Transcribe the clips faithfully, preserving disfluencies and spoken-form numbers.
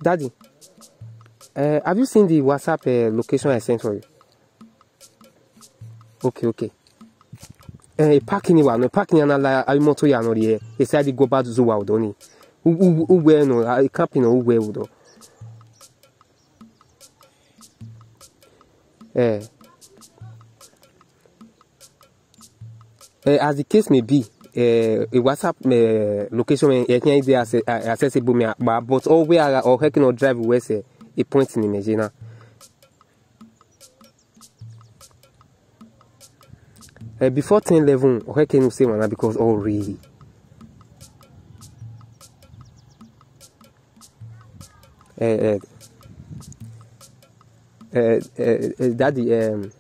Daddy, uh, have you seen the WhatsApp uh, location I sent for you? Okay, okay. Eh, parking ni wa nọ, parking na la imoto ya nọ rrie, eside go ba zuwa odọ ni. U, u, uwẹ nọ, ah, camping nọ uwẹ odọ. Eh. Eh, as the case may be, eh, a WhatsApp eh, location eh, eh, dey acce- eh, accessible me, but, but always I or he cannot drive where say a point in imagine. Uh, before ten eleven, okay, can you say one because already. Uh, uh, uh, uh, uh, Daddy, um,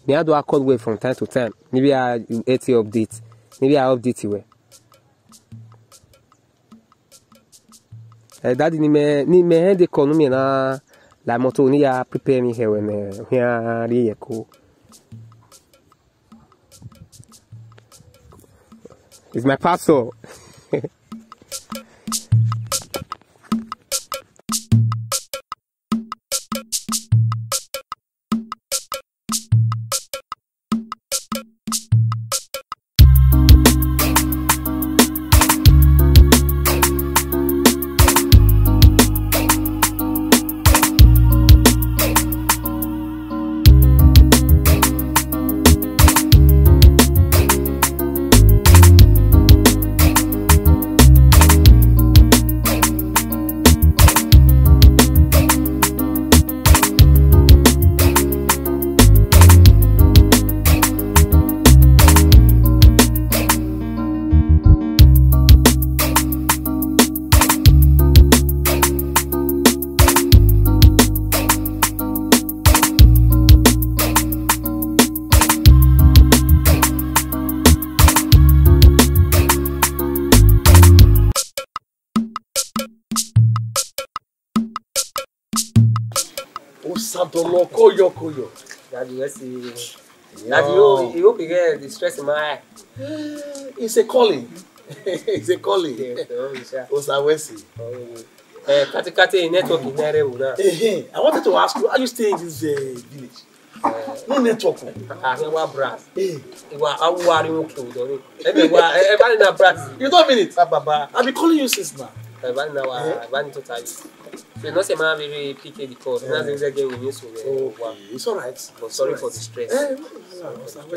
me I do a call way from time to time. Maybe I eighty update. Maybe I update you. Eh, Daddy, ni mẹ ni mẹ hẹn de call nu miẹn na la moto ni ya prepare me here when eh, here rrie ye ko. It's my pastor. Osadọlọ koyọ koyọ. Daddy, wẹ si. Daddy, you, you hope you get the stress in my eye. It's a calling. It's a calling. Yes, oh, sure. Osa wẹ si. Oh, eh, kati kati network in there, una. Eh, eh, I wanted to ask you, how you stay in this uh, village? No network. Ah, he wa bras. Eh. He wa awu wa ri mu ke odọ ni. Ebe wa, e ba ni na bras. You don't mean it. Ba ba ba. I've been calling you since now. E ba ni na wa, e ba ni tota yi. So no say man really pick the call. Na say say get we so. Okay, it's all right. But sorry for the stress. Eh, no, no, no, no, no.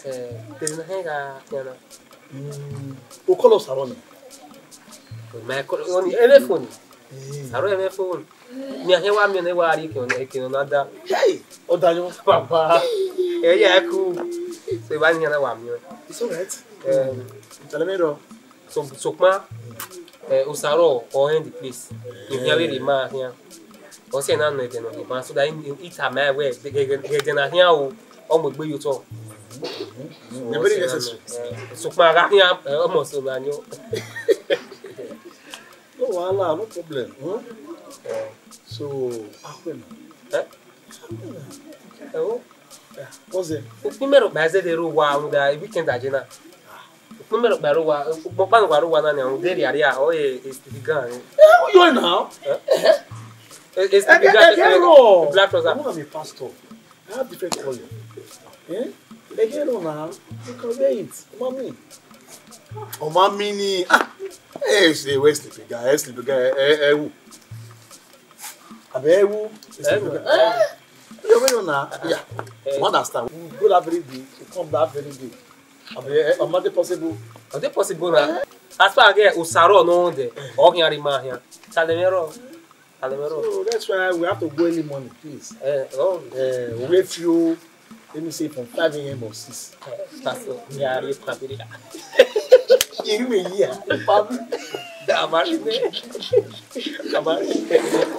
Eh, there's nothing that, you know. Mm. O call us around. My call on any phone. Eh. Aro any phone. Mi a he wa mi ne wa ri ke on ke on ada. Hey, odayo. Papa. Eh, yeah, cool. So ba ni na wa mi. It's all right. Um, tell me, bro. So, so ma, eh, Osaro or end the place. If you really ma here. O se na no ede no ba so that in ita my way. Ede na here o. O mo gbe yo to. Very necessary. So ma ga here, o mo so na yo. No wahala, no problem. Hmm? So, akwena. Eh? Ẹo. What's it? Ukpin mẹ rhọkpa ẹzẹ de rre owa rhunmwuda weekend a je na. Ukpin mẹ rhọkpa rre owa, ukpọn ọkpa ne uwa rre owa na nia, rhunmwuda erriọ a, ọ e Stevie Gang. Eh, who you are now? Eh? Eh, Stevie Gang, eh, black trouser. I'm a pastor. I have different calling. Eh? Ẹghẹ rọ na, you can wear it. Mommy. Ọ ma mi ni, ah, ẹ ṣe wẹ Stevie Gang, ẹ Stevie Gang, ẹ, ẹ wù. Àbí ẹ wù, ẹ Stevie Gang. Eh, you know na, yeah. You understand? We go that very day, we come that very day. Àbí ẹ, ọ ma dey possible. Ọ dey possible na. As far as Osaro no dey, ọ khian rre ma khian. Tale me ro. So that's why we have to go early morning, please. Eh, oh. Eh, we few, let me say from five a.m. or six. Eh, that's all. Yeah, you can be there. You may hear. Pardon? Amari me. Amari.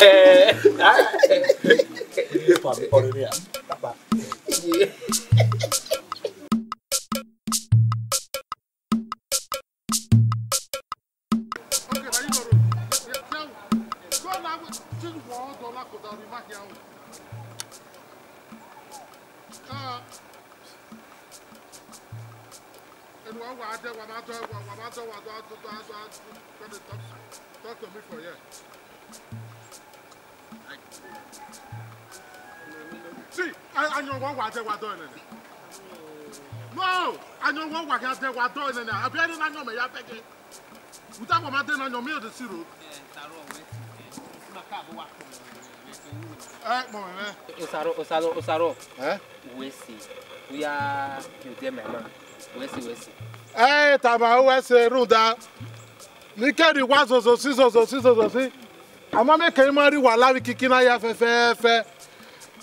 Eh. Papa. Yeah. Talk to me for here. See, a- ayọn wa wa dẹ wa dọ nene. No, ayọn wa wa khian dẹ wa dọ nene. Abi ẹre na ayọn mẹ ya bẹgẹ. Uta wa ma dẹ na ayọn mi o de si ro. Eh, kpọ mẹ. Osaro, Osaro, Osaro. Eh? Wẹ si. Uya, you dey my man. Wẹ si, wẹ si. Eh, tama wẹ si runda. Ni kẹrri wa zozo si, zozo si, zozo si. A ma miẹn ke ima rri uwa lavbi ikiki na ya fẹfẹfẹ.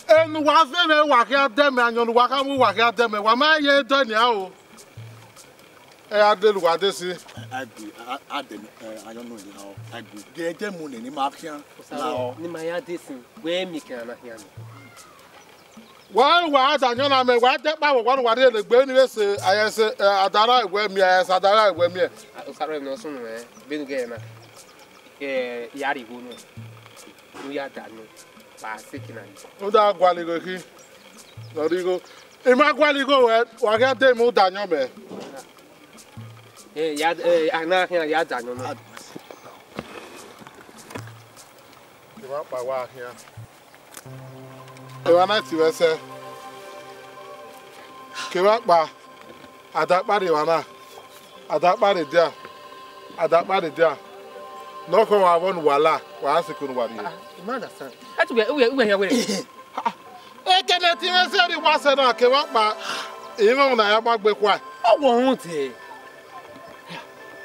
Enu wa zẹ mwẹ, wa khian dẹ mẹ, ayọn ne uwa khama, wa khian dẹ mẹ, wa ma ye dọ nian o. Ẹ, a delu uwa de si. A gbe, a, a dẹ, ẹ, ayọn nọ nian o. A gbe. Gẹ, gẹ mu nẹ ne ima khian. Osaro, ne ima ya de si, wẹ miẹn ke a na khian nẹ. Wa, wa da ayọn na mẹ, wa dẹ kpa vbe ọgua ne uwa rhie ne egbe ni vbe sẹ, a ya sẹ, ẹ, adara wẹ miẹn, a ya sẹ adara wẹ miẹn. Osaro, emwi ne ọ sunu, ẹ, vbene u ghẹ na. Ẹ, ya rhie igho nuẹn, ne u ya da ayọn, wa sẹ eke na ni. U da gualọ igho khin, ne ọ rhie igho. I ma gualọ igho ruẹ, wa khian de mu da ayọn mẹ. Ẹ, ya, ẹ, a na khian ya da ayọn nuẹn. Emwa kpa wa khian. Emwa na ti mwẹ sẹ. Kevbe akpa, a da kpa rrie emwa na, a da kpa rrie dia, a da kpa rrie dia. Ne ọ khọ wa vbọ ne uwa la, wa gha sẹ eke ne uwa rrie. Ah, I ma understand. Ẹ tu wẹ, wẹ, wẹ hian wẹ. Eke ne ti mwẹ sẹ rrie uwa sẹ na, kevbe akpa, I mwẹ na ya gba gbe khuae. Ọ wọ rhunmwuda.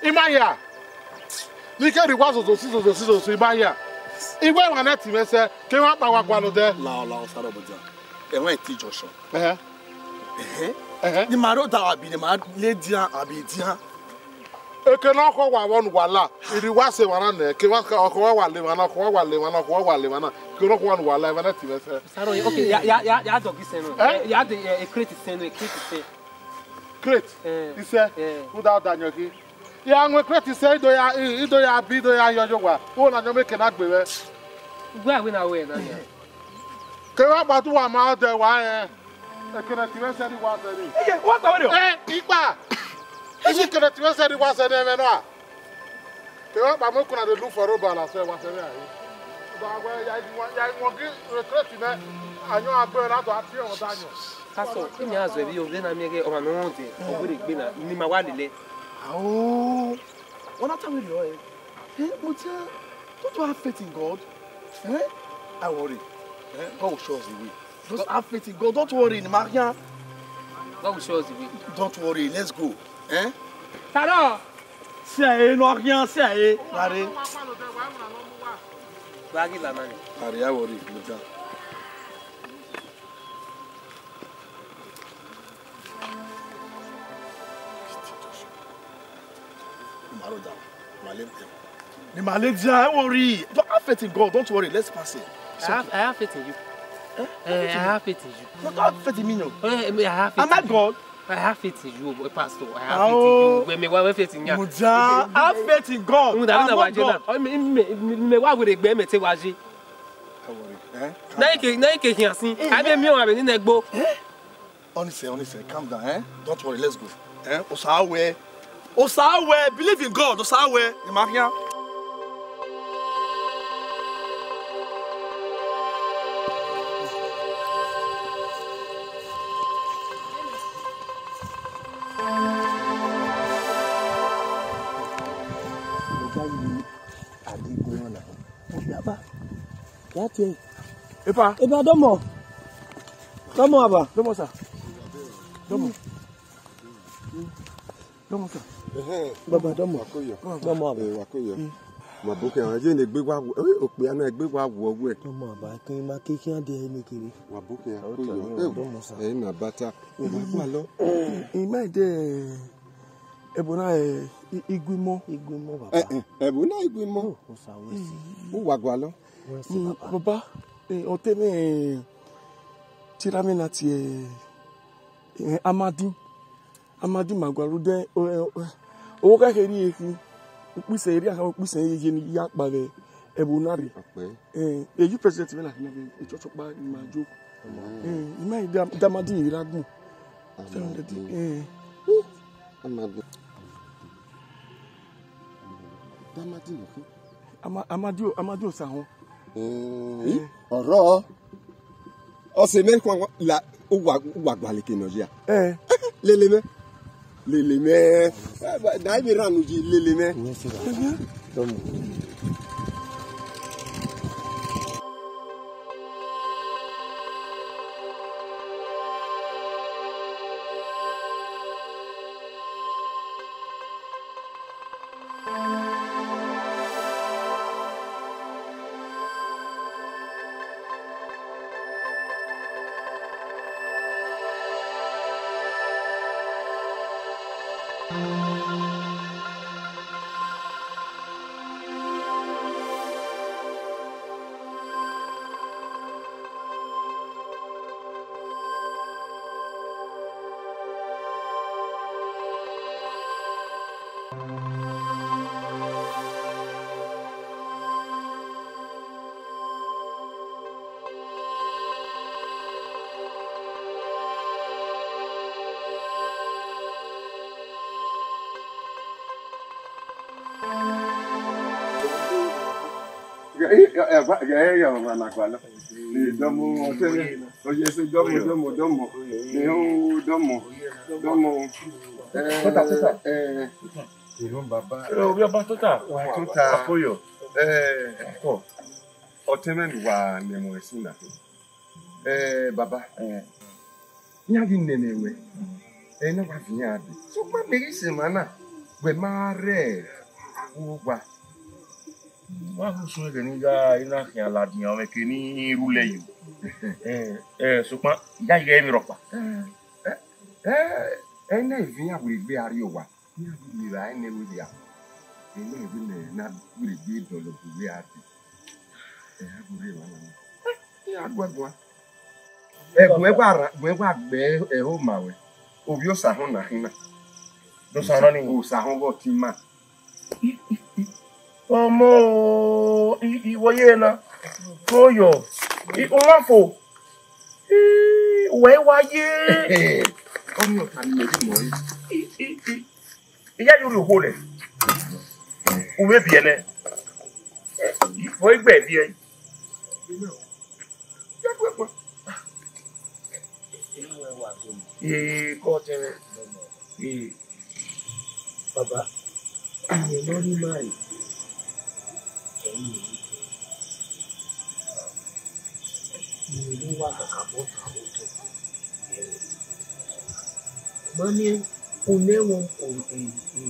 I ma hia. Ni ke rhie uwa zozo si, zozo si, zozo si, I ma hia. I wẹ emwa na ti mwẹ sẹ, ke emwa kpa wa gualọ odẹ. La, la, Osaro, but, uh, ẹmwẹ ti Joshua. Ẹhẹn. Ẹhẹn. Ẹhẹn. Ne ima rre odaro abi, ne ima ladian abi edian. Eke ne ọ khọ wa vbọ ne uwa la, I rhie uwa sẹ emwa na nẹ, ke emwa, ọkhọ wa wa la emwa na, ọkhọ wa wa la emwa na, ọkhọ wa wa la emwa na, ke ne ọ khọ wa ne uwa la, emwa na ti mwẹ sẹ. Osaro, okay, ya, ya, ya, ya dọghe isẹ nọ. Eh? Ya de, eh, crate isẹ nọ, crate isẹ. Crate? Eh. Isẹ? Eh. Rhunmwuda ọ da ayọn khin. Ya wọn crate isẹ, I do ya, I, I do ya bi, I do ya yọ ye owa. Wo na ayọn mẹ eke na gbe mwẹ. Ugbẹn a wẹ na wẹ na nia. Kevbe akpa te uwa ma dẹ wa rẹn. Eke ne ti mwẹ sẹ rrie uwa sẹ rrie. Eke, uwa kpa wẹ rọ? Eh, ikpa. Eke ne ti mwẹ sẹ rrie uwa sẹ rrie ẹmwẹ nọ a. Kevbe akpa mu eke na de look for roba la sẹ wa sẹ rrie a. Ba wẹ ya, ya wọn gi crate nẹ. Ayọn a gbe na do a tie wọn da ayọn. Pastor, imi a zọ vbe ovbi na miẹn ghe ọmwa ne ọ rhunmwuda, ọ wẹ rre egbe na, ne ima wa lele. Oh, what a time you are? Eh, Mutia, don't you have faith in God? Eh? I worry. Eh? God will show us the way. Just have faith in God. Don't worry, ne ima khian. God will show us the way. Don't worry, let's go. Eh? Taro! Sẹ ẹ, ne ọ khian sẹ ẹ. Lare. Wa ghi la na ni. Lare, I worry, Mutia. Ima rre odaro, ima ladian. Ima ladian, don't worry. Don't have faith in God, don't worry, let's pass it. It's I have, okay. I have faith in you. Eh? Eh, I have faith in you. No, don't have faith in me, no. Eh, me, I have faith in you. Am I God? I have faith in you, Pastor. I have faith in you. Wẹ mẹ wa wẹ faith in ya. Mudia, have faith in God. Mu da na wa je na. O me, me, me wa wẹ rre egbe mẹ te wa je. Don't worry, eh? Na ike, na ike hian sin. A be mi o, a be ni na gbo. Honestly, honestly, calm down, eh? Don't worry, let's go. Eh? Osa wẹ. Osa wẹ, believe in God, Osa wẹ. Ima khian. Ọga yi a ghi gu na. Baba, ya tie. Epa. Epa, dọmọ. Dọmọ, baba. Dọmọ, sir. Dọmọ. Dọmọ, sir. Ehẹn. Baba, dọmọ. Wa ko yọ. Dọmọ, baba. Eh, wa ko yọ. Mm. Ma bo khian, ye ne egbe wa wo, eh, okpia na egbe wa wo wẹ. Dọmọ, baba, ke ma ke khian de ne kere. Wa bo khian, ko yọ. Eh, dọmọ, sir. Eh, na bata. Wa gua lọ. Ima de. Ẹbo na, eh, I-, Iguimọ. Iguimọ, baba. Eh, eh, ẹbo na Iguimọ. Oh, Osa wẹ si. U wa gualọ. Wẹ si, mm, baba. Baba, eh, ọtẹn mwẹ, eh, tira mwẹ na tie, eh, Amadi. Amadi ma gualọ dẹ, eh, eh, eh, ọvbokhan kherhe khin. Ukpisen erriọ, ukpisen yeye ne I ya kpa vbe ẹvbo na rre. Ọkpẹ. Eh, eh, youth president mwẹ na khin na vbe church ọkpa ne ima yo. Mm. Eh, ima da, da Amadi vbe rre agbọn. Amadi. Eh. Amadi. Da Amadi nọ khin. Ama-, Amadi o, Amadi Osahọn. Ọrọ, ọ sẹ mẹ khuan la, uwa, uwa gbaleke nọ ya. Lele mẹ. Lele mẹ. Da ivbi rran uyi, lele mẹ. Dọmọ, ọtẹn, oye, dọmọ, dọmọ, dọmọ, dọmọ, dọmọ. Tota, tota. Irun baba. Ẹ, ovbi ọba tota. Tota. Akoyo. Ẹ, ọtẹn mwẹ ne uwa nẹ ẹmwẹ ẹsin na. Ẹ, baba. Iran ghi nene ruẹ, ẹ na wa viọ iran dee. Sokpan mẹ ghi sẹ emwa na, wẹ ma rre uwu owa. Wa hu suẹn ghe ne I gha, I na khian ladian ọmwẹ ke ne I rhulẹ yo. Ẹ, ẹ, sokpan, I ya ghe vbe rhọkpa. Ẹ, ẹ, ẹ, ẹ na viọ iran werriegbe a rrie owa. Iran ghi miẹn evbare nẹ vbe rria, ẹ na vbe mẹ na werriegbe dọlọ bu wẹ a dee. Ẹ, a gu rre emwa na. Ẹ, iran guẹ guan. Ẹguẹn wa ra, ẹguẹn wa gbe ẹho ma ruẹ. Ovbi Osahọn na khin na. Osahọn ni? Osahọn ọghe ọtẹn ima. Ọmọ, i, i, wẹ ye na. Koyo. I, uwa fo. I, uwa i wa ye. Ọni ọta ni mẹ ghi mọ ẹre. I, i, i. I ya ye urhi okhuo nẹ. U vbe biẹ nẹ. Vbe ọ i gbe viẹ? Ya gu ẹguan. Ee, ke ọtẹn mwẹ. Ee. Baba, ìyẹn lọ rhie ima re. Ẹ̀yin ò rí i. Ìyẹn ló wá kàkà bọ́ ta otọ. Ma miẹn, u nẹ ẹmwẹ, o, e, e,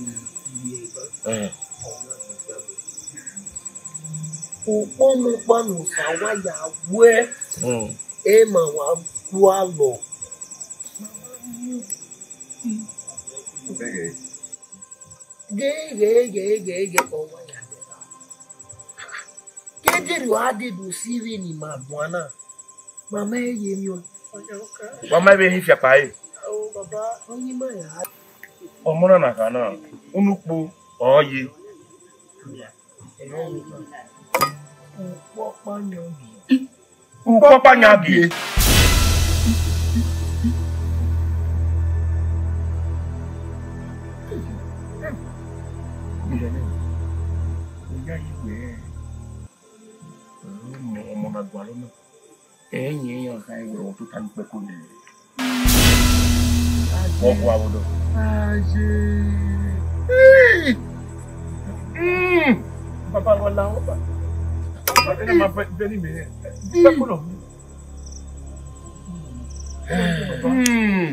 ivbi ẹre ba. Ọ na gbe egbe. Ukpo ne ukpa ne Osa wa ya wẹ, ẹ ma wa gua lọ. Ghe, ghe, ghe, ghe, ghe, ọ wa ya dẹ. Ke Jerry wa dede usi vbe ne ima guan na, ma ma ye miẹn. Wa ma vbe hin fiakpa ẹre. Ọ yin ima ya. Ọmọ na na kha na, unu kpo, ọ ye. Ukpọkpa yan gie. Ukpọkpa yan gie. Ọmọ na gualọ na. Ẹyin iran kha wẹ ọtota ni kpẹko ye. Ọgua vbe odọ. Aye. Hey! Mm. Baba wa la ọba. Baba na ma bẹ, bẹ ni mẹ. Bẹ ko nọ. Mm.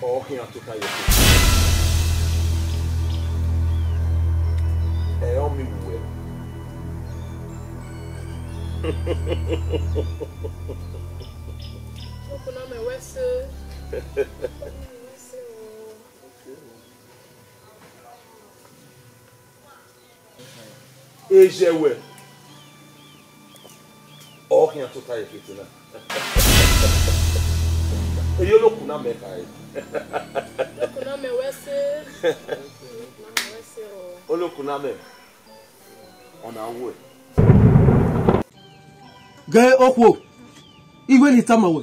Ọ khian tota ye. Ẹ ọ miẹn uwẹ. Ọkpọlọ mẹ wẹ sẹ. Ejẹ wẹ, ọ khian tota ye fete na. Eyo olokun na mẹ khare. Olokun na mẹ wẹ sẹ. Olokun na mẹ wẹ sẹ o. Olokun na mẹ. Ọna wẹ. Ghe okhuo, I wẹ ne I tama wẹ,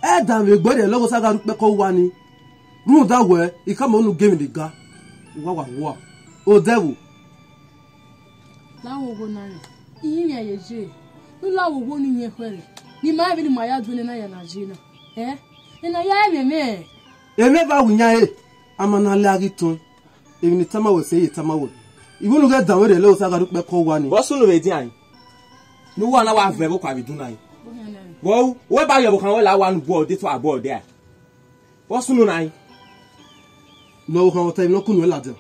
ẹdẹ vbe egbe rriọ lọghọ sa gha rre ukpẹkọ uwa ni, rhunmwuda wẹ, I khama unu ghe emwi ne I ga, uwa wa wua, odẹ vbo? La wo ogho na rẹn, I rinmwian ye je, ne u la wo ogho ne I yin ekhọe rre, ne I ma rẹn vbene ima ya du nena ya na je na. Ẹ, ena ya ẹmwẹ mwẹ. Emwi eva ru iyan ẹre, a ma na lẹ a ghi tọn. Emwi ne I tama wẹ sẹ, I ye tama wẹ. I wẹ unu ghẹ danmwẹ rre lẹ, u sa gha rre ukpẹkọ uwa ni. Vbọ sunu vbe edian? Ne uwa na wa vẹ vbe okua vbe idun na. Vbọ ru, wẹ ba ye ọvbokhan wẹ la wa nu bọọ de, to a bọọ de a. Vbọ sunu na? Ne ọvbokhan ọta emwi ne ọ kunu ladian.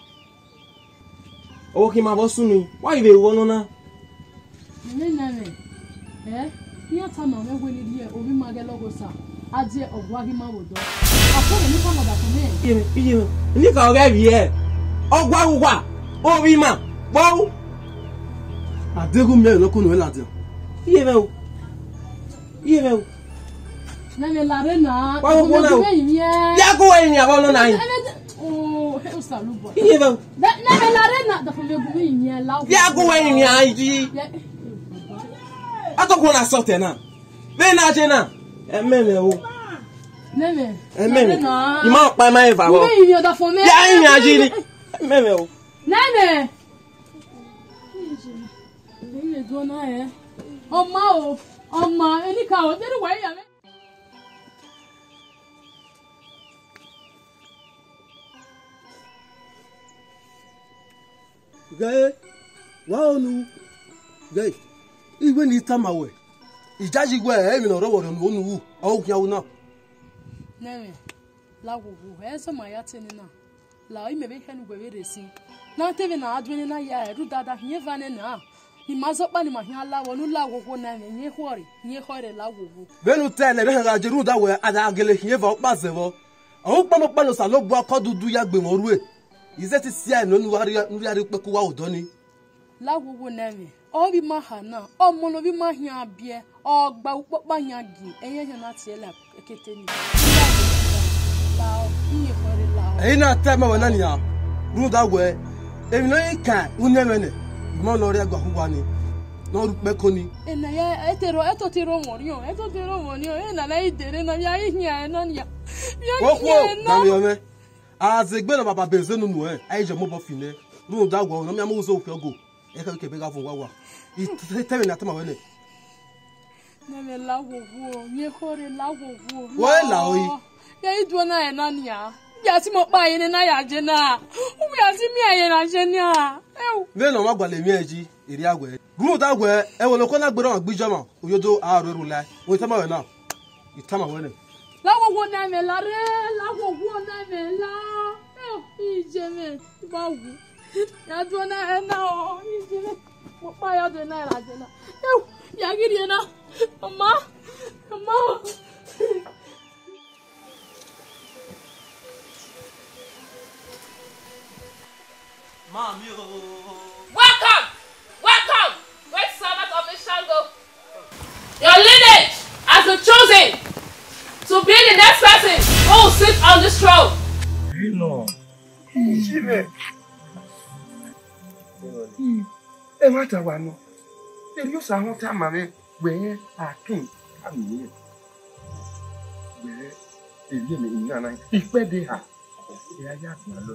Ọvbokhan ima vbọ sunu, wa ghi vbe ru vbọ nọ na? Mẹ na mwẹ, ẹ, iran tama mwẹ wẹẹ ne I rhie ovbi ima ghẹ lọghọ Osa, a die ọgua ghi ima vbe odọ. A fo ne I tama ọdafẹn mwẹ. Iye mwẹ, iye mwẹ, eni ka ọghe vbiẹ, ọgua uwa, ovbi ima, vbọ ru. A deghẹ u miẹn emwi ne ọ kunu ladian. Iye mwẹ o, iye mwẹ o. Nene la rre na. Wa wo kona o. Ya gu wẹ yin avbe ọnọ na yin. Oh, he Osanobua. Iye vẹ o. Nene la rre na, da fo me gu yin la. Ya gu wẹ yin ayi. A to kona sọtẹ na. Vbe na je na. Ẹmẹmẹ o. Nene. Ẹmẹmẹ. I ma pa ma eva vbọ. Gu yin da fo me. Ya yin ayi ni. Ẹmẹmẹ o. Nene. Nene do na ẹ. Ọma o. Ọma, eni ka o. Deru wa ya me. Ghẹ, wa onu. Ghẹ, I wẹ ne I tama wẹ, I yayi wẹ emwi ne ọ rre ọvbọrhiọn ne u ru, ọ khian ru na. Nẹmwẹ, la wo wo, ẹ zẹ ma ya te nena. La imẹ vbe khẹ ne uwẹ vbe rre sin. Na te vbe na a duẹn nena ya, ẹ rhunmwuda da khian eva nẹ na. Ne ima zẹ ọkpa ne ima khian la vbọ, ne u la wo wo na ẹmwẹ, yin ekhọe rre, yin ekhọe rre la wo wo. Vbene u ta ẹre, vbe ehẹn gha je rhunmwuda wẹ a gha gele khian eva ọkpa zẹ vbọ. Ọ ru ukpọmọ ọkpa ne Osanobua kọ dudu ya gbe mwẹ orhue, I zẹ te si ẹe ne u rhia rrie ukpẹkọ uwa odọ nii. La wo wo na ẹmwẹ, ọ vbe ima ha na, ọmọ ne ovbi ima khian biẹ, ọ gba ukpọkpa yan gie, ẹyẹn khian na tie la ekete nii. La, iyẹn khọe rre la. Ẹre I na ta ẹmwẹ wẹ na nian, rhunmwuda wẹ, emwi ne ọ i kan unu ẹmwẹ nẹ, I ma nọ rre ẹguae uwa nii, ne ọ rre ukpẹkọ nii. Ena ya, ẹtẹrọ, ẹtọtẹrọ mwẹ ọnrẹn, ẹtọtẹrọ mwẹ ọnrẹn, ena na i dere na, vbe a i khian ẹre na nian. Vbe a i Okhuo, khian ẹre na. Na vbe ọmwẹ. A zẹ egbe ne ọ baba be zẹ unu nuẹn, a i ye mobọ fi nẹ. Rhunmwuda wẹ, ne ọ miẹn amẹ uzo okhiọgo, ẹ i khẹ vbe ke ebe gha vuọn uwa wa. I te, te ẹmwẹ ne a tama wẹ nẹ. Nẹmwẹ la wo wo, yin ekhọe rre la wo wo. Wẹ la oi. Ya i duẹn na ẹre na nian. Ya si mẹ ọkpa ye ne na ya je na. U ya si miẹn ye na je na. Ẹu. Vbene ọ ma gualọ emwi ẹre yi, erriọ wẹ. Rhunmwuda wẹ, ẹvbo ne okhuo na gberra ọmwa gbe iye ọmwa, u yo do a ru erhu lae. Wẹ I tama wẹ na. I tama wẹ nẹ. La wo wo na ẹmwẹ la rre, la wo wo na ẹmwẹ la. Ẹu, iye mwẹ, I ma wu. Ya duẹn na ẹre na o, iye mwẹ. Mẹ ọkpa ya duẹn na ẹre na je na. Ẹu, ya ghi rrie na. Mama, mama. Mami o. Welcome! Welcome! Great servant of Ishango. Your lineage has been chosen to be the next person who will sit on this throne. You know. Ẹmwata wa nọ, erriọ Osa rhọn tama mwẹ wẹ a kin tama irẹn, wẹ erriọ ne I na na ikpẹdẹ eha, I ra ya gualọ.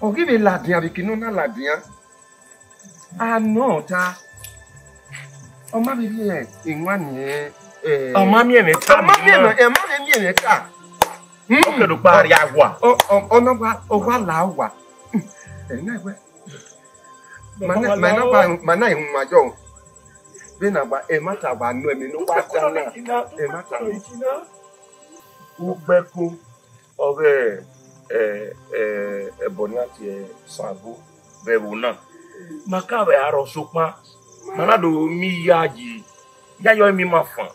Ọ ghi vbe ladian vbe eke ne ọ na ladian. A nọ ta, ọ ma vbe rhie iwan ni, eh, ọ ma miẹn mwẹ ta, ọ ma miẹn mwẹ, ọ ma vbe miẹn mwẹ ta. Hmm. Ọ kẹdẹ ọkpa rria wa. Ọ, ọ, ọ na wa, ọ wa la wa. Hmm. Ẹ na wẹ. Ma na, ma na wa, ma na ihun ma jọ. Vbene a wa, ẹmwata wa nọ, ẹmwẹ ne ọ wa da na, ẹmwata nọ. Ugbẹko, ọghe, ẹ, ẹ, ẹbọ ne a tie Sango vbe ẹvbo na. Ma ka vbe aro sokpan, ma na do miẹn iyayi, iyayi ọre miẹn ima fan.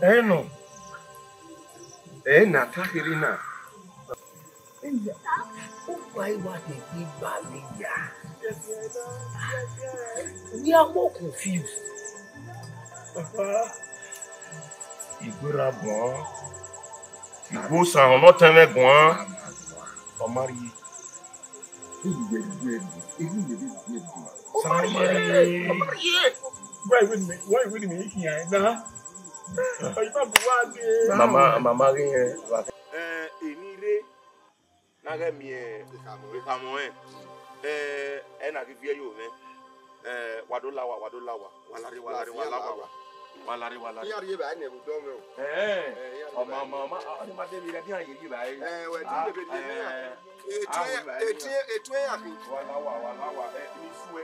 Ẹ nọ. Ẹ na ta kherhe na. Uwa i wa khin gbe igba ne ya. We are more confused. Igberra guan, igbo san ọmọ tẹn mwẹ guan, ọ ma rhie. Sa ma rhie. Why win me? Why win me? Mama, mama ghe. Eh, eni rre. Na ghẹ miẹn ekhama ẹn, ẹ na ghi viẹ yo mwẹ. Wa do la owa, wa do la owa, wa la rre, wa la rre, wa la owa, wa la rre, wa la rre. Iran rhie evbare nẹ vbe odọ mwẹ o. Ẹn, ọ ma, ọ ma, ọ ma, ọ ni ma de vbe rẹ, iran ye rhie evbare. Ẹn, wẹ di bebe rhie ne iran. Etu iran khin. Wa la owa, wa la owa, ẹ, ni suẹ.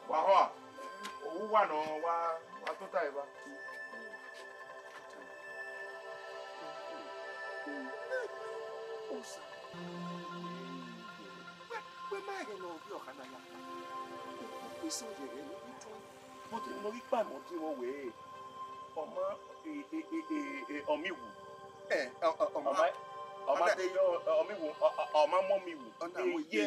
Wa họa, owa nọ, wa, wa tota eva. Osa. Wẹ, wẹ ma ẹghẹ ne ọ rhie ọkada ya. Isọn ye rre ne ọ rhie tuẹn. But ne ọ ghi kpa mẹ ọdin vbe wẹ, ọ ma, e, e, e, e, e, ọ ma iwu. Ẹ, ọ, ọ, ọ ma, ọ ma, ọ ma de yọ, ọ ma iwu, ọ, ọ, ọ ma mu ọ ma iwu. Ọ na mu iye.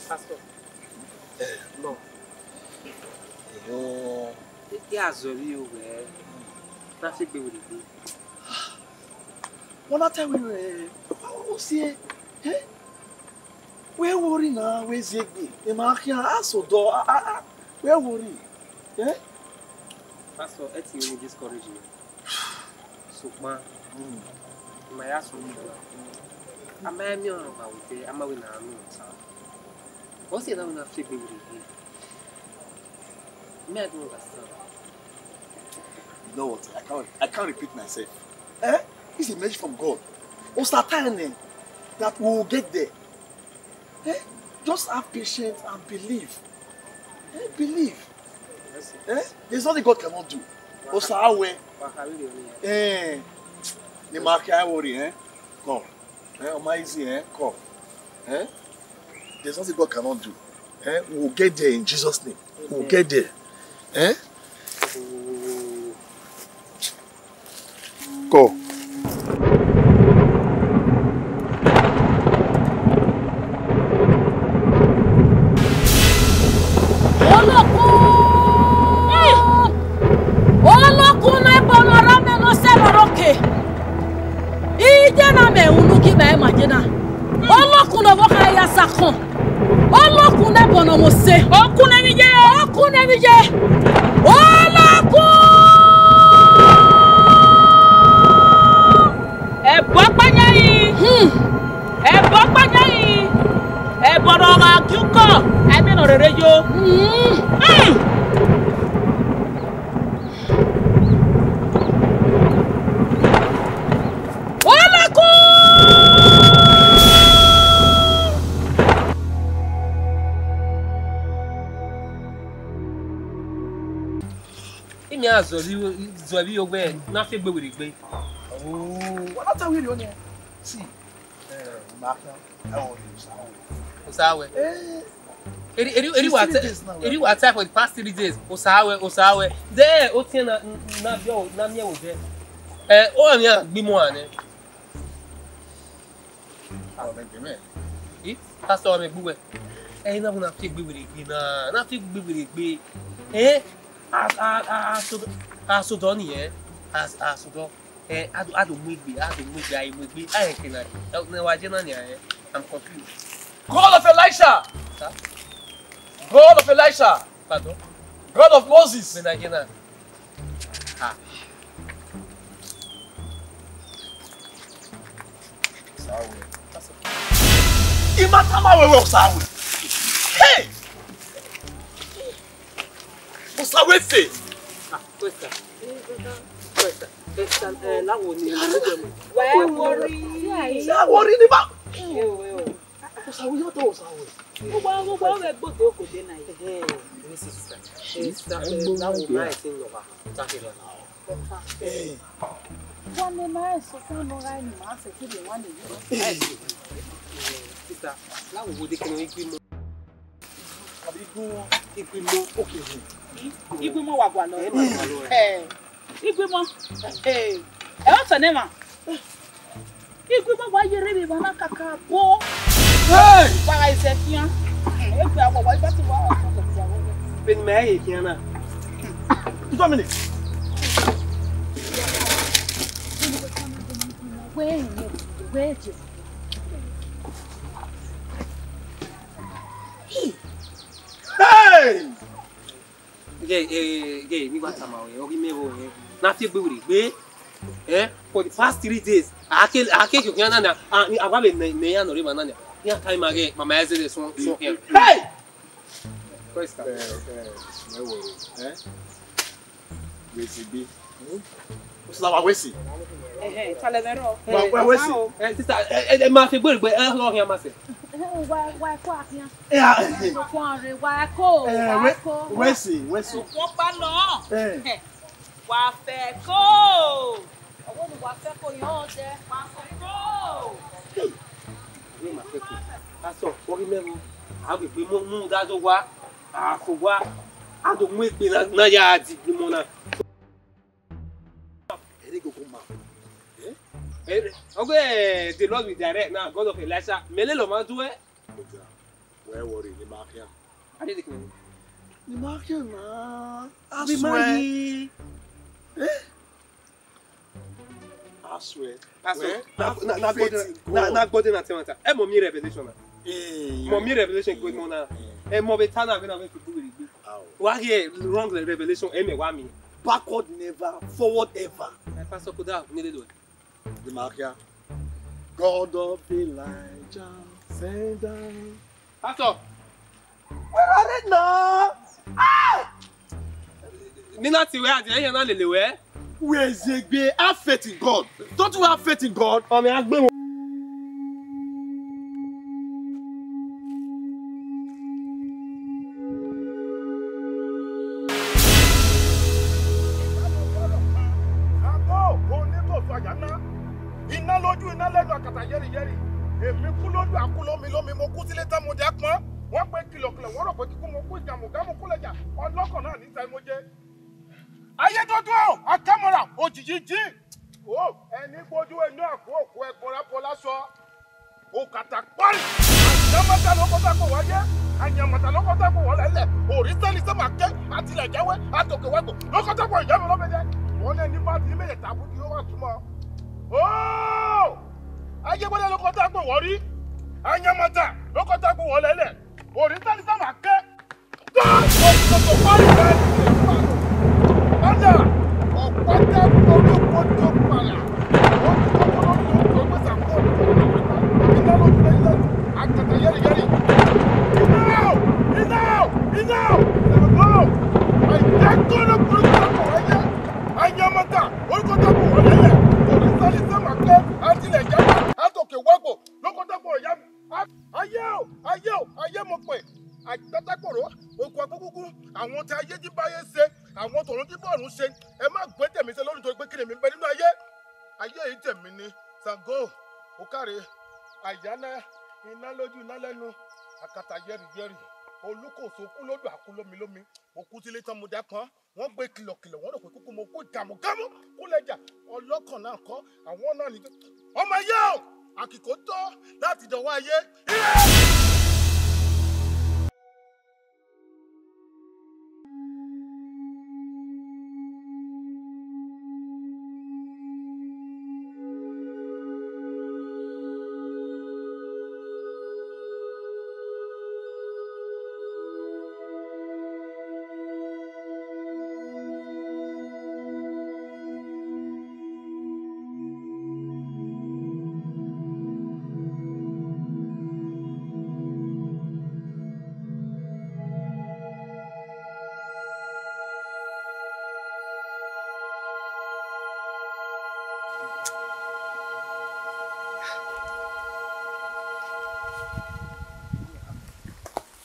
Pastor, no. Yo. I, I a zọ vbe iro wẹ, na fi egbe werriegbe. Wẹ na ta wẹ, wẹ, wẹ si, eh? Wẹ worry na, wẹ ziegbe, emwa khian, a sẹ odọ, a, a, a, wẹ worry, eh? Pastor, ẹ ti discourage me. Sokpan, mm, ima ya sunu. A ma miẹn ọmwa vbe odẹ, a ma wẹ ne a miẹn ọmwa. What's the other one I feel baby again? Me, I don't understand. You know what? I can't, I can't repeat myself. Eh? It's a message from God. Osa ta nẹ that we will get there. Eh? Just have patience and believe. Eh? Believe. Eh? There's nothing God cannot do. Osa wẹ. Eh? Ni ma kha worry, eh? Come. Eh? Ọ ma easy, eh? Come. Eh? There's nothing God cannot do. Eh? We will get there in Jesus' name. We will get there. Eh? Kọ. Olokun! Olokun ne ẹbọ ne ọ rre amẹ ne ọ sẹ vbe ọrọke. Iye na mẹ unu gie mẹ ma je na. Olokun ne ọvbokhan ya sa khọn. Olokun ne ẹbọ ne ọ mose. Okun ne vbe iye. Okun ne vbe iye. Olokun! Ẹbọ ọkpa yan yi. Hmm. Ẹbọ ọkpa yan yi. Ẹbọ ne ọ gha gie ukọ, a i miẹn ne ọ rherhe yo. Hmm. Hmm. Olokun! Imẹ a zọ vbe, zọ vbe iro wẹ, na fi egbe werriegbe. Oh, wẹ na ta wẹ rriọ nẹ. See, eh, ma kan. Osa wẹ. Eh. Eri, eri, eri wa ta, eri wa ta for the past three days. Osa wẹ, osa wẹ. De otiẹn na, na bio, na miẹn wo de. Eh, o mi a gbi mu ane. I, pastor, mẹ gbe uwẹ. Eh, na wẹ na fi egbe werriegbe na, na fi egbe werriegbe. Eh, a, a, a, a sodọ, a sodọ ni, eh. A, a sodọ. Eh, a do, a do mu egbe, a do mu egbe, a i mu egbe, a rẹn eke na, eh, ne wa je na nia, eh, I'm confused. God of Elisha! Sir? God of Elisha! Pardon? God of Moses! Me na je na. Ah. Osa wẹ. I ma tama wẹ wẹ Osa wẹ. Hey! Osa wẹ fe. Ah, Osa. Osa. Osa, eh, la wo ni. Wẹ worry. Sa worry ni ba. Ewe o. Osa wẹ, yọ tọ Osa wẹ. Gbogbo, gbogbo, ọ vbe gbe odẹ okode na ye. Ehe, this is sister. Sister, eh, la wo ma ẹ ti nọ wa. Ta ke lọ. Eh. Wa ne ma eso kan nọ gha ni ma se kiri wa ni. Sister, la wo wo de kene igbi mo. Abi gun igbi mo o ke. Igbi mo wa gua lọ. Eh, igbi mo. Eh, ẹ ọ tọ ne ma. Igbi mo wa yere vbe emwa na kaka bo. Hey! Wa gha izẹ khian. Egbe awọ wa iba ti wa. Beni mẹ ye khian na. Two minutes. Wẹ, wẹ, wẹ. Hey! Ghe, eh, ghe, ni wa tama wẹ, ọ ghi mẹ vbe wẹ. Na fi egbe wẹ gbe. Eh, for the past three days, a ke, a ke khian na na, a, a wa vbe ne, ne ya nọ re ma na na. Ya time again, mama ya zẹdẹ sọn, sọn khian. Hey! Praise God. Eh, eh, no worry, eh? Wesi bi. Hmm? Usilawa Wesi. Ehe, talẹ mwẹ rọ. Wa, wa, Wesi. Eh, sister, eh, eh, ma fi egbe wẹ, eh, ọ khian ma sẹ. Wa, wa ko akhian. Eh, ah. Ko re wa ko, eh, wa we-, ko. Wesi, Wesi. Ko pa nọ. Eh. Wa fẹ ko. Ọwọ ni wa fẹ ko yan ọdẹ. Wa fẹ ko. Hey. Wẹ ma fẹ ko. Pastor, ọ ghi mẹ vbe. A gbe egbe mu, mu da do wa. A fo wa. A do mu egbe na, na ya di egbe mo na. Ẹre gogo ma. Eh? Eh, okay, eh, the Lord will direct now, God of Elisha. Mele lo ma do e. Oja, wẹ worry, ni ma khian. I did it. Ni ma khian na. I swear. Eh? I swear. Pastor, well, na, na, na, God, faith in na, God. Na God na tell matter. Ẹ mọ mi revelation na. Eh, mọ mi revelation eh, good one na. Eh. Ẹ mọ be ta na, be na, be fi do with it. How? Wa hear wrong revelation, ẹ mẹ wa mi. Backward never, forward ever. Eh, Pastor, could have needed one. The Makia. God of Elijah, send down. Pastor. Where are they now? Ah! Mi na ti wẹ, a ti ẹ yẹn na lele wẹ. Where is egbe? Have faith in God. Don't you have faith in God? Ọmọ agbe wọn. Àgọ́ oníbòsùn àyà ńlá. Iná lójú, iná lẹ́nu, àkàtà yẹ́rìyẹ́rì. Èmi kú lójú, àkú lómi lómi, mo kú sílé tán, mo dẹ́ pọ́n. Wọ́n pe kìlọ̀kìlọ̀, wọ́n rò pé kíkú mo kú, ìjàmùgámù kú lẹ́jà. Ọlọ́kọ̀ náà ní sáré mo jẹ́. Ayé tó dúró, àkámọ́ra, òjijì jí. O, ẹni gbójú ẹnu àgbo òkú ẹgbọra bọ lásọ. Òkàtà pọ́rì. Àyàmọ̀tà ló kọ́tà kò wáyé. Àyàmọ̀tà ló kọ́tà kò wọlé lẹ̀. Òrìṣà ní sẹ́mà kẹ́. Àtìlẹ̀ jáwé. Àtòkè wágbò. Ló kọ́tà kò ìyá mi lọ́bẹ̀ jẹ́. Wọ́n lẹ́ni bá ti mẹ́lẹ̀ tàbí kí ó wà túmọ̀. Óò! Ayé gbọ́dọ̀ ló kọ́tà kò wọ́rí. Àyàmọ̀tà ló kọ́tà kò wọlé lẹ̀. Òrìṣà ní sẹ́mà kẹ́. Anyamata, orúkọ tó kù wọ́n lẹ́lẹ̀, kò ní sáré sẹ́wọ̀n pé a tilẹ̀ jáde, a tòkè wọ́pọ̀, lókòtò kò yá mi. Ayé o, ayé o, ayé mo pè. Àgbẹ̀tẹ̀kọ̀rọ̀, òkú agbógúngún, àwọn tí ayé jí báyé ṣe, àwọn tọ̀run jí bọ̀run ṣe, ẹ má gbé tèmi ṣe lónìí torí pé kí ni mi bẹ nínú ayé? Ayé yìí tèmi ni, Ṣàngó, ó káre, àyáná, iná lójú iná lẹ́nu, àkàtà yẹ́rìyẹ́rì, olúkòso kú lódò àkú lómi lómi, mo kú sílé tán mo dá pọ́n, wọ́n gbé kìlọ̀kìlọ̀, wọ́n rò pé kúkú mo kú gàmùgàmù, kú lẹ́jà, ọlọ́kàn náà kọ́, àwọn náà ní. Ọmọ ayé o, àkìkò tó láti dọ̀wọ́ ayé. Ire!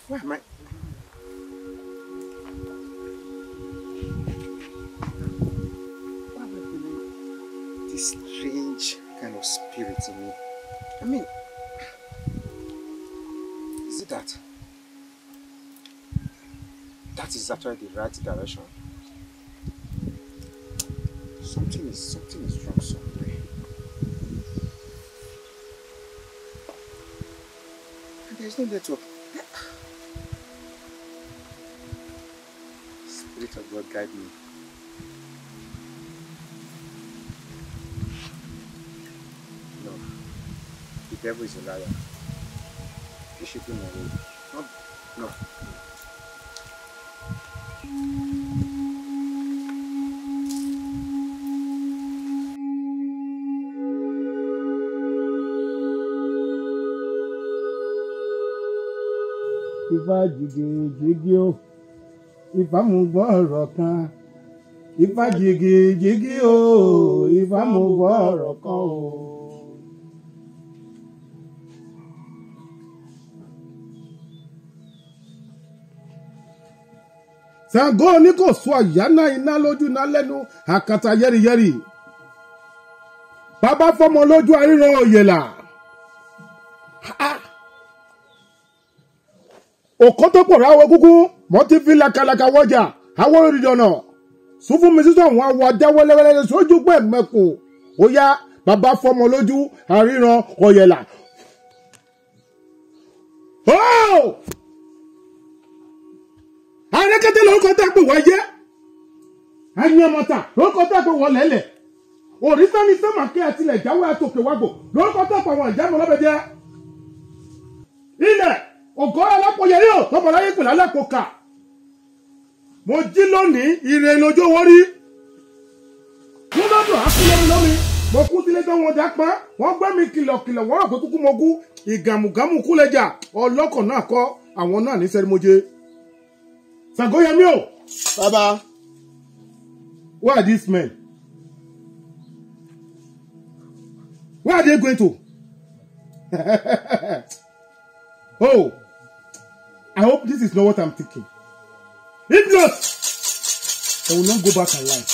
Why am I? Why am I feeling this? Give it to me. I mean, is it that? That is actually the right direction. Something is, something is wrong somewhere. And there's no network. Spirit of God, guide me. No, the devil is a liar. He should be my way. No, no. Ifa jigijigi o, Ifa mu gbọ ọrọ kan. Ifa jigijigi o, Ifa mu gbọ ọrọ kan o. Sango ni ko sua ya na ina lójú na lẹnu akata yẹriyẹri. Baba fọmọ lójú ariran oyela. Ah, ah. Okoto kpọrọ aro egungun, mọ ti fi lakalaka wọja, awọ rhirhi ọnọ. Sufun mi sisọ wọn wa da wẹlẹwẹlẹ sójú gbẹ mẹkun. Oya, baba fọmọ lójú, ariran oyela. Oh! Arẹkẹtẹ lorúkọ tá a pè wá yẹ. Ayẹmọta lorúkọ tá a pè wọ lẹlẹ. Òrìṣà ni sẹmà kẹ ẹ tilẹ̀ jáwé àtòkè wá gbò lórúkọ tó pa àwọn ìyá mi ọlọ́bẹ jẹ́. Ilẹ̀ ògọ́ alápòyẹ yóò tọmọ láyé pẹ̀lú alápòkà. Mo jí lónìí, ire lójú owó rí. Wọ́n bá dùn àkúlẹ̀ mi lómi. Mo kú sílé tán wọn dá pa. Wọ́n gbé mi kìlọ̀kìlọ̀, wọ́n rò pé kúkú mo kú. Ìgàmùgàmù kúlẹ̀ jà. Ọlọ́kọ̀ náà kọ́, àwọn náà ní sẹ́ni mo jẹ. Sangoyemi o. Baba. Where are these men? Where are they going to? Oh, I hope this is not what I'm thinking. If not, they will not go back alive.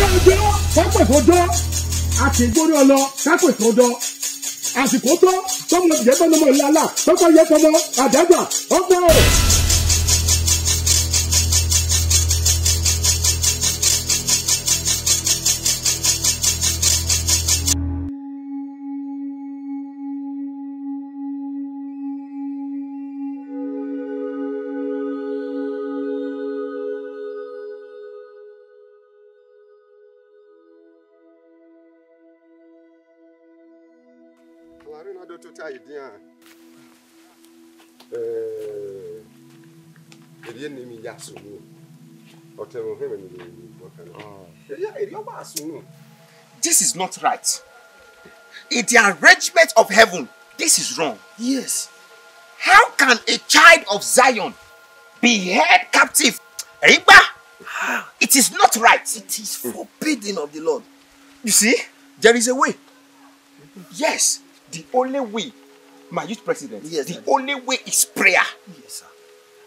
Ọjọ́, pápá ìfọjọ́, a kì í gbórí ọlọ, pápá ìfọjọ́. Àsìkò tó, tọmọ ìyẹn bá nọmọ ìlàlà, tọkọ yẹ fọmọ, àdàgbà, ọgbà o. Larina do tota idian. Eh, erriọ ne emwi ya sunu. Ọtẹn mwẹ ohẹn mwẹ ne vbe emwi bọ kan. Erriọ, erriọ wa sunu. This is not right. In the arrangement of heaven, this is wrong. Yes. How can a child of Zion be held captive? Rigba, it is not right. It is forbidden of the Lord. You see, there is a way. Yes, the only way, my youth president, yes, the only way is prayer. Yes, sir.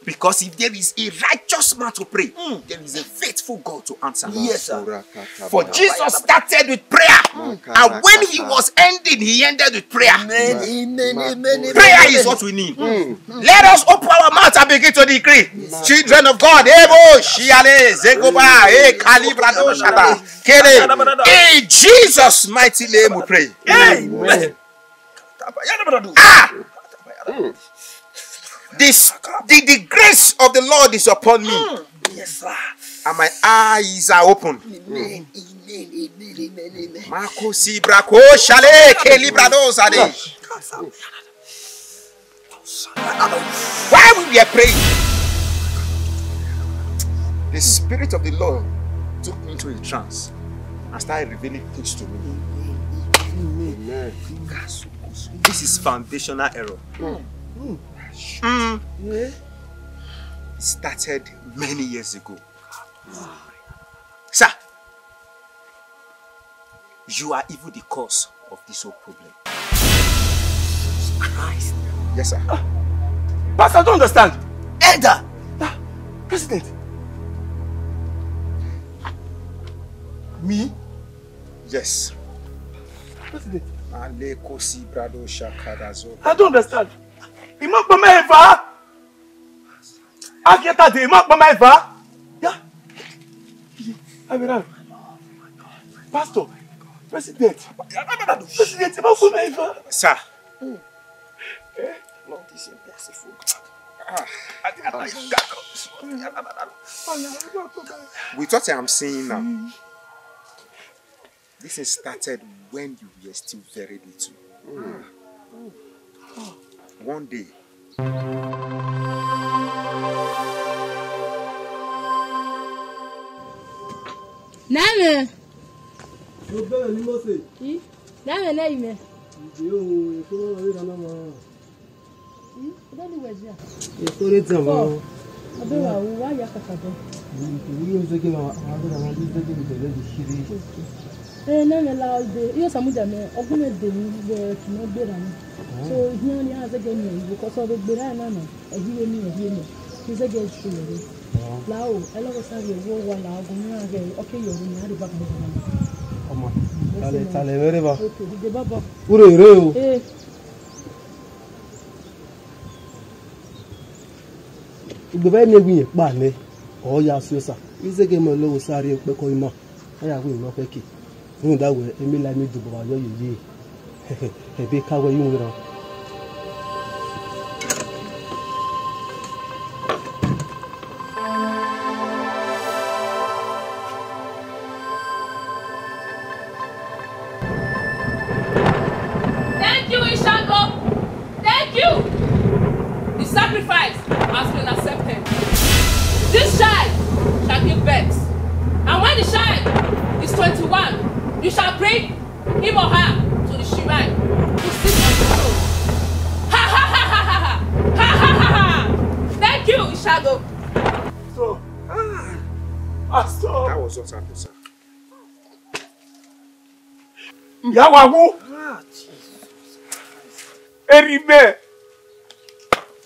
Because if there is a righteous man to pray, there is a faithful God to answer. Yes, sir. For Jesus started with prayer, and when he was ending, he ended with prayer. Amen, amen, amen, amen. Prayer is what we need. Let us open our mouth and begin to decree. Children of God, Ebo, Shiale, Zegoba, E, Kalibrado, Shata, Kele. In Jesus' mighty name we pray. Amen. Ah! This, the, the grace of the Lord is upon me. Yes, sir. And my eyes are open. Amen. Amen. Amen. Amen. Amen. Marco Sibra Ko Shale Ke Librado Zade. While we were praying, the Spirit of the Lord took me into a trance and started revealing things to me. Amen. This is foundational error. Mm. It started many years ago. Sir, you are even the cause of this whole problem. Jesus Christ. Yes, sir. Pastor, I don't understand. Elder! Ah, President. Me? Yes. Aleko si brado shakada zo. I don't understand. I ma kpama eva. Agiata de, I ma kpama eva. Ya. Abira. Pastor, president. President, I ma kpama eva. Sir. Lord, this is merciful God. Ah. With what I'm seeing now, this thing started when you were still very little. One day, Nẹmwẹ. Obere ni Mose. I, nẹmwẹ ne imẹ. Ide o, ekpo na rre na ma. I, ọdọ ni wẹ zia. Ekpo re zan ma. Ọdọ wa, wa ya kakabọ. Ni yo zege ma, ma do na ma zege ni bẹgẹ di shiri. Eh, nẹmwẹ la ide. Iyo samudia mẹ, ọgumẹ de ni vbe kinu gberra ni. So, hian ni a zege ni, because of the gberra na na. Ẹhi vbe miẹn, ẹhi vbe miẹn. Izẹgẹ ẹse rẹ. Lao, ẹlọghọ sa rhie wo wa la ọgọ ne iran ghẹ, ọ ke yọ rhie, iran rhie baba. Ọma, talẹ, talẹ mwẹ rre evba. Okay, dede baba. U rre rre o. Eh. Ugbẹn vbe miẹn wẹ iyẹn kpa nẹ, ọ ya si osa. Izẹgẹ mẹ lọghọ sa rhie kpẹkọ ima. Ọ ya wẹ unu ọ khẹke. Rhunmwuda wẹ, emila emi dobọ vbe ayọ yeye. Ẹbe ka wẹ ye uwinna. Thank you, Ishago. Thank you. The sacrifice has been accepted. This child shall give birth. And when the child is twenty-one, you shall bring him or her to the shrine to sit on the throne. Ha ha ha ha ha ha! Ha ha ha ha! Thank you, Ishago. So, ah, Pastor. That was what happened, sir. Ìyá wa wú. Ah, Jesus. Eri mẹ.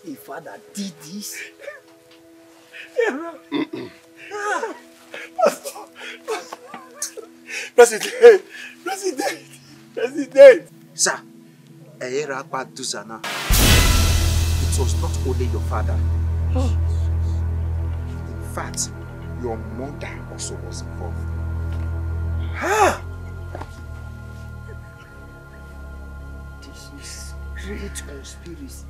If father did this. Pastor, Pastor, President, President, President. Sir, ẹ i ra kpa duza na. It was not only your father. In fact, your mother also was involved. Ha! This is great conspiracy.